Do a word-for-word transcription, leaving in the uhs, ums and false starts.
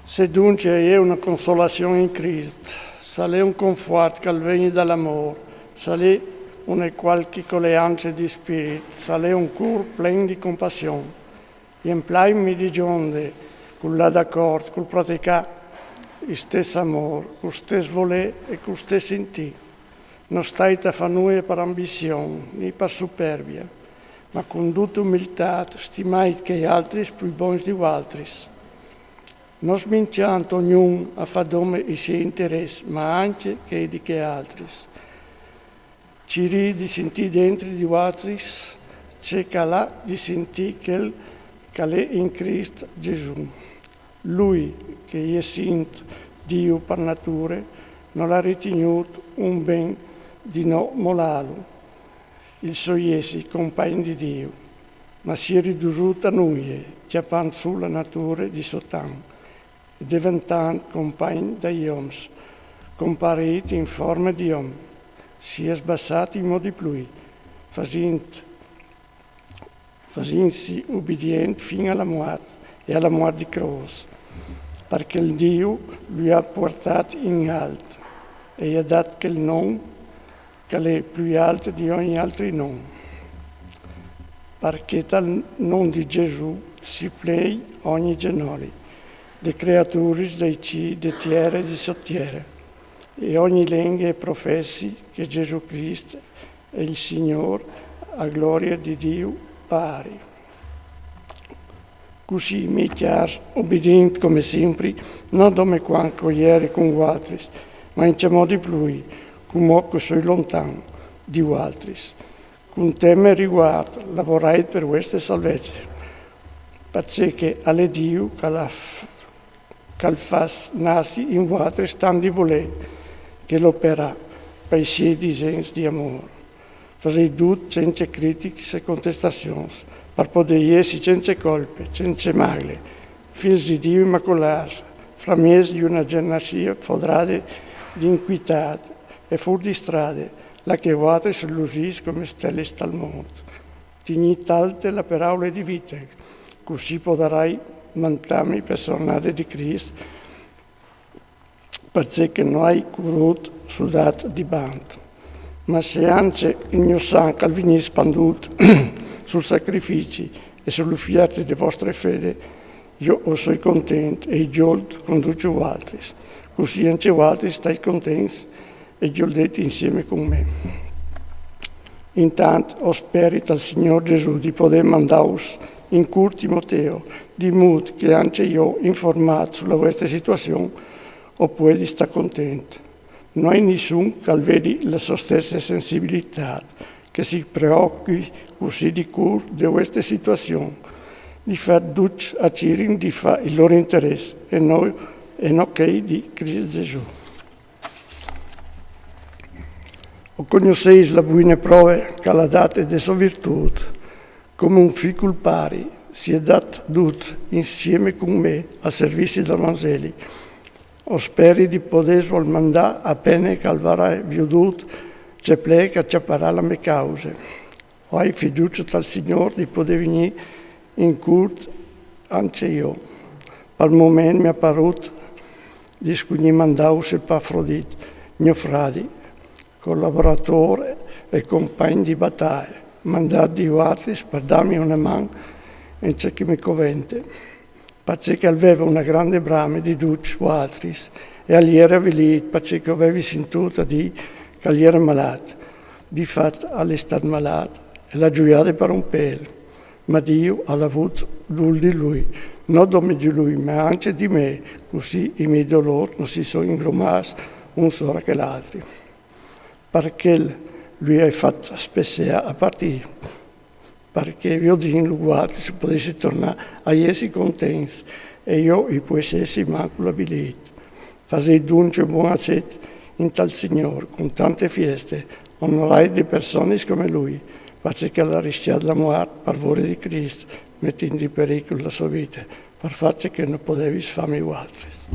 Se dunque e je una consolazione in Crist, se l'è un confuart che al vegni dall'amor, se l'è una qualche coleanza di spirit, se l'è un cor plen di compassione, e implaimi di gionde, cul là d'accort, cul praticar il stes amor, cul stes voler e cul stes sentì. No stait a far nuie per ambizion, ni per superbia, ma cun dut umiltat stimait chei altris plui bons di vualtris. No sminciant ognun a far dome i siei interès, ma anche chei di chei altris. Cirì di sentì dentri di vualtris ce che l'ha di sentì chel che l'è in Crist Gesù. Lui, che essint Diu per nature, no l'ha ritignut un ben di no molalu il so jessi compagn di Diu, ma si è ridusut a nuie, ciapant su la nature di sotan, e deventant compagn dai oms, compareit in forme di om, si è sbassat in modi plui, fasint fasintsi ubidient fin a la muart e a la muart di cros, perché il Diu lui ha puartat in alt e i ha dat quel non che l'è plui alt di ogni altri non, perché tal non di Gesù si plei ogni genoli, de creaturis dai cii, de tiere e di sottiere, e ogni lenghe professi che Gesù Crist è il Signor, a gloria di Diu Pari. Cusì mi chjars, ubidint come simpri, no dome cuant che o jeri cun vualtris, ma in ce modi plui, cumò che soi lontan di vualtris. Cun teme e riguart lavorait per vuestre salvezze, perché che al è Diu che l'ha f- che al fas nassi in vualtris tant di voler che l'opera pai siei disens di amor. Fasei dut cence critichis e contestazions, par poder jessi cence colpe, cence magle, fils di Diu imacolats, framiers di una generazion fodrade di inquitat e fur di strade, là che vualtris lusîs come stelis tal mont. Tignît alte la peraule di vite, cusì podarai mantami per sornade di Crist, perché che no ai curut sudat di bant. Ma se anche il mio sang al vignì spandut sul sacrifici e sulle fierte de vostre fede, io o soi content e i giolt cun ducj vualtris. Cusì anche vualtris stai contents e gioldeit insieme cun me. Intant o speri tal Signor Gesù di poder mandaus in curt Timoteo, di mut che anche io, informat sulla vostra situazion, o puedi star content. No ai nissun che al vedi la so stessa sensibilità, che si preoccupi cusì di cur de vostra situazion. Di fat ducj a cirin di far il lor interès e no, e no chei di Crist Gesù. O cognosseis la buine prove che l'ha date de so virtut, come un ficul pari si è dat dut insieme cun me al servizi dal Vangeli. O speri di podesu al mandar a pene che al varà viodut ce ple che al ciaparà la me cause. O ai fiducia tal Signor di poder vignir in curt anche io. Pal moment mi ha parut di scugnir mandaus Epafrodit, mio fradi, collaborator e compagn di bataie, mandat di vualtris par darmi una man in ce che mi covente, parcè che al veva una grande brame di ducj vualtris e al jera avilît, parcè che o vevi sintût a dî che al jera malat. Di fat al è stat malat e l'ha giuiade par un pel. Ma Diu al à vût dut di lui, no dome di lui, ma anche di me, cusì i miei dolôrs no si son ingromâts un sora che l'altri. Par chel lui ai fat spesseâ a partî, parché viodintlu vualtris o podessi tornâ a jessi contents e io i puessessi mancul avilît. Fasei dunque un bon acet intal Signor, cun tante fieste, onorait di personis come lui, parcè che al à riscjât la muart par vore di Crist, metint in pericul la so vite, par fat ce che no podevis fâmi vualtris.